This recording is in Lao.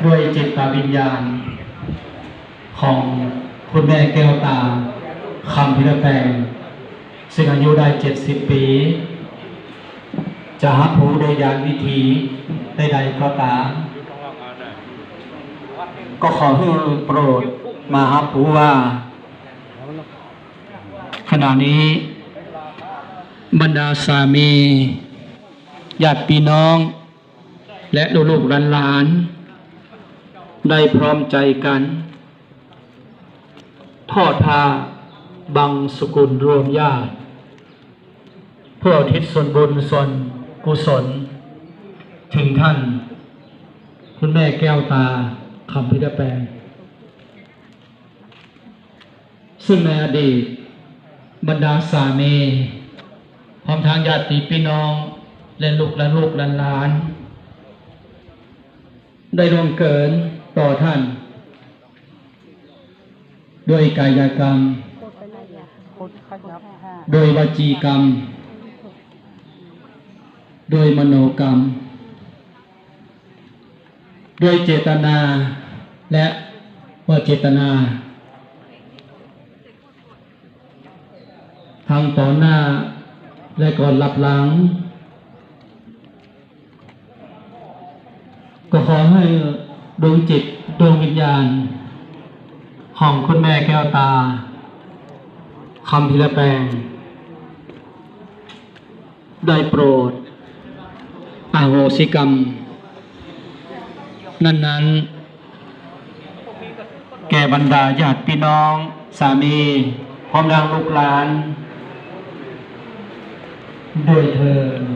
ດ້ວຍຈິດຕະວິນຍານຂອງຄຸນແມ່ແກ້ວຕາ ຄຳພິລະແປງ ຊຶ່ງອາຍຸໄດ້ເຈັດສິບປີ ຈະຮັບຮູ້ໂດຍຍານວິທີໃດໆກໍຕາມ ກໍຂໍໃຫ້ໂປດມາຮັບຮູ້ວ່າ ຂະນະນີ້ ບັນດາສາມີ ຍາດພີ່ນ້ອງ ແລະ ລູກໆຫຼານໆ ໄດ້ພ້ອມໃຈກັນ ທອດຜ້າບັງສຸກຸນລວມຍາດ ເພື່ອອຸທິດສ່ວນບຸນສ່ວນກຸສົນ ເຖິງທ່ານ ຄຸນແມ່ແກ້ວຕາ ຄຳພິລະແປງ. ຊຶ່ງໃນອະດີດ ບັນດາສາມີ ພ້ອມທັງຍາດຕິພີ່ນ້ອງ ແລະ ລູກຫຼານໆ ໄດ້ລ່ວງເກີນຕໍ່ທ່ານ ດ້ວຍກາຍະກຳ, ດ້ວຍວະຈີກຳ, ດ້ວຍມະໂນກຳ, ດ້ວຍເຈດຕະນາ ແລະ ບໍ່ເຈດຕະນາ ທັງຕໍ່ໜ້າ ແລະ ກໍລັບຫຼັງ ກໍຂໍໃຫ້ດວງຈິດ ດວງວິນຍານ ຂອງຄຸນແມ່ແກ້ວຕາ ຄຳພິລະແປງ ໄດ້ໂປດອະໂຫສິກຳນັ້ນໆ ແກ່ບັນດາຍາດພີ່ນ້ອງ ສາມີ ພ້ອມທັງລູກຫຼານ ດ້ວຍເທີ້ນ.